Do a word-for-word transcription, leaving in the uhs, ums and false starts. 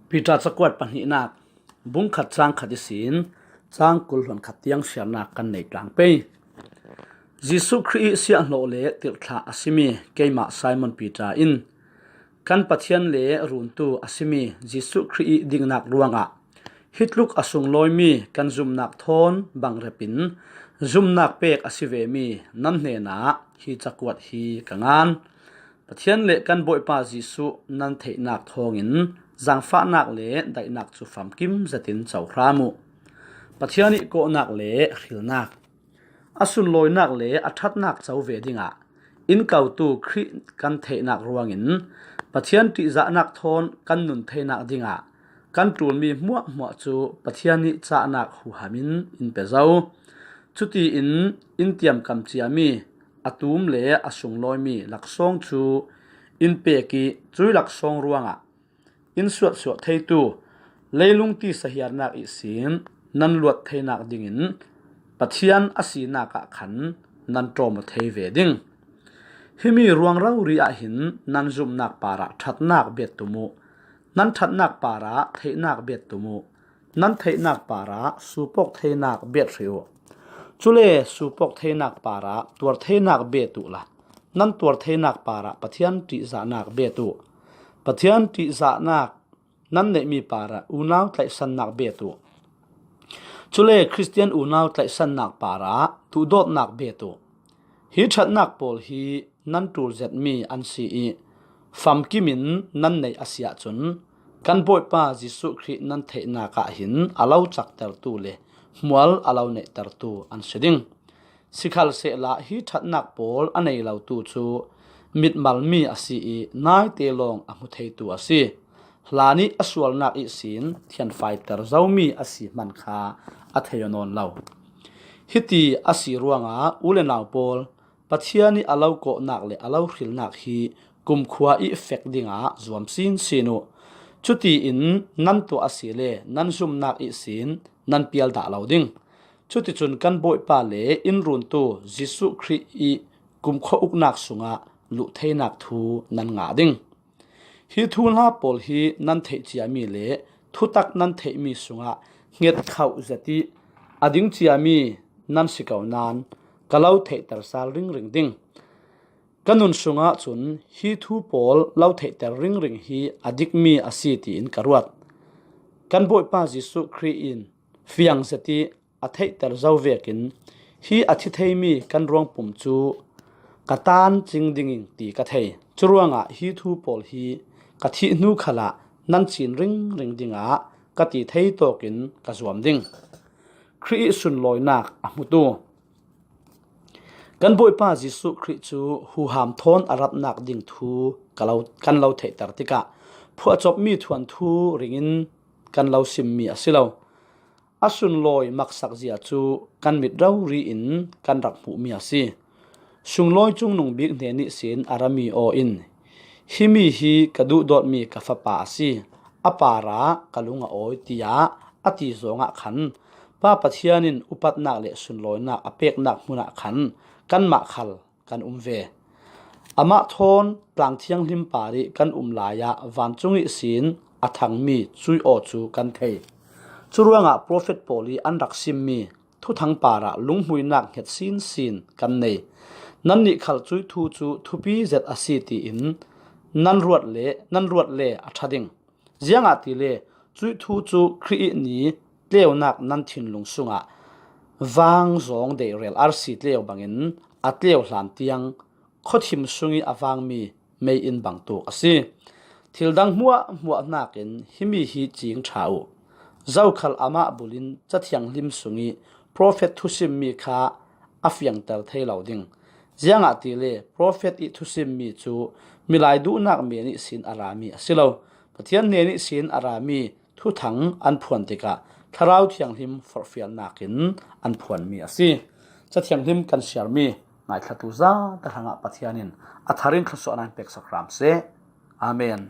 Peter cakuat pahnihnak, bung khat cang khat ihsin cang kul hluan khat tiang siarnak kan nei tlang pei. Jesuh Khrih ih siahhlawh le tirhthlah a simi keimah Simon Peter in kan Pathian le runtu a simi Jesuh Khrih ih diknak ruangah hitluk a sunglawimi kan zumnak thawn bangrepin zumnak pek a si vemi nan hnenah hi cakuat hi ka ngan. Pathian le kan Bawipa Jesuh nan theihnak thawngin zangfahnak le daihnak cu famkim zetin cohram uh. Pathian ih kawhnak le hrilnak, a sunlawinak le a ṭhatnak co ve dingah in kotu Khrih kan theihnak ruangin Pathian ṭihzahnak thawn kan nun theinak dingah kan ṭulmi hmuahhmuah cu Pathian ih cahnak huham in in pe zo. Cutiin in tiamkam ciami a tum le a sunglawimi laksawng cu in pek ih cui laksawng ruangah in suatsuah theitu leilung tisa hiarnak ihsin nan luat theinak dingin Pathian a sinak ah khan nan ṭawm aw thei ve ding. Himi ruang rori ah hin nan zumnak parah ṭhatnak bet tum uh, nan ṭhatnak parah theihnak bet tum uh, nan theihnak parah suupawk theinak bet hrih uh. Cule suupawk theinak parah tuar theinak bet uhla, nan tuar theinak parah Pathian ṭihzahnak bet uh. Pathian ṭihzahnak nan neihmi parah unau tlaihsannak bet uh. Cule Khristian unau tlaihsannak parah duhdawtnak bet uh. Hi ṭhatnak pawl hi nan ṭul zetmi an si ih famkim in nan neih a si ahcun kan Bawipa Jesuh Khrih nan theihnak ah hin a lo caktertu le hmual a lo neihtertu an si ding. Sikhalsehla hi ṭhatnak pawl a nei lotu cu mitmalmi a si ih naite lawng a hmu theitu a si. Hla nih a sualnak ihsin thianfaiter zomi a si hman kha a thei aw nawn lo. Hiti a si ruangah u le nau pawl, Pathian ih a lo kawhnak le a lo hrilnak hi kumkhua ih fek dingah zuam sinsin uh. Cutiin nan tuah a si le nan zumnak ihsin nan pial dah lo ding. Cuticun kan Bawipa le in runtu Jesuh Khrih ih kumkhua uknak sungah luh theinak thu nan ngah ding. Hi thu hla pawl hi nan theih ciami le thutak nan theihmi sungah hnget khauh zet ih a ding ciami nan si ko nain ka lo theihter sal ringring ding. Ka nun sungah cun hi thu pawl lo theihter ringring hi a dikmi a si tiin ka ruat. Kan Bawipa Jesuh Khrih in fiang zet ih a theihter zo vekin hi a thi theimi kan ruangpum cu ka tan cing ding ti ka thei. Curuangah hi thu pawl hi ka thih hnu khalah nan cin ringring dingah ka ti thei tawkin ka zuam ding. Khrih ih sunlawinak a hmutu. Kan Bawipa Jesuh Khrih cu huham thawn a ratnak ding thu ka lo, kan lo theihter tikah phuahcopmi thuanthu ringin kan lo simmi a si lo. A sunlawi maksak zia cu kan mit rori in kan rak hmuhmi a si. Sunglawi cungnung bik hnen ihsin a rami aw in, "Himi hi ka duhdawtmi ka fapa a si, a parah ka lung a awi," tiah a ti zawngah khan Pa Pathian in upatnak le sunlawinak a peknak hmunah khan kanmah khal kan um ve. Amah thawn tlang thianghlim parih kan um lai ah vancung ihsin a thangmi cuih aw cu kan thei. Curuangah profet pawl ih an rak simmi thuthang parah lunghmuinak hnget sinsin kan nei. Nannih khal cuih thu cu thupi zet a si tiin nan ruat le, nan ruat le a ṭha ding. Ziangahtile cuih thu cu Khrih ih ni tleunak nan thinlung sungah vang zawng deirel arsi tleu bangin a tleu hlan tiang khuathim sungih a vangmi mei in bangtuk a si. Thil dang hmuahhmuah hnakin himi hi cing ṭha uh. Zokhal amah bulin Ca Thianghlim sungih profet thusimmi kha a fiangter thei lo ding. Ziangahtile profet ih thusimmi cu milai duhnak men ihsin a rami a si lo. Pathian hnen ihsin a rami thuthang an phuan tikah Thlarau Thianghlim forhfialnak in an phuanmi a si. Ca Thianghlim kan siarmi ngaithlatu zate hrangah Pathian in a thar in thluasuahnak in peksak hram seh. Amen.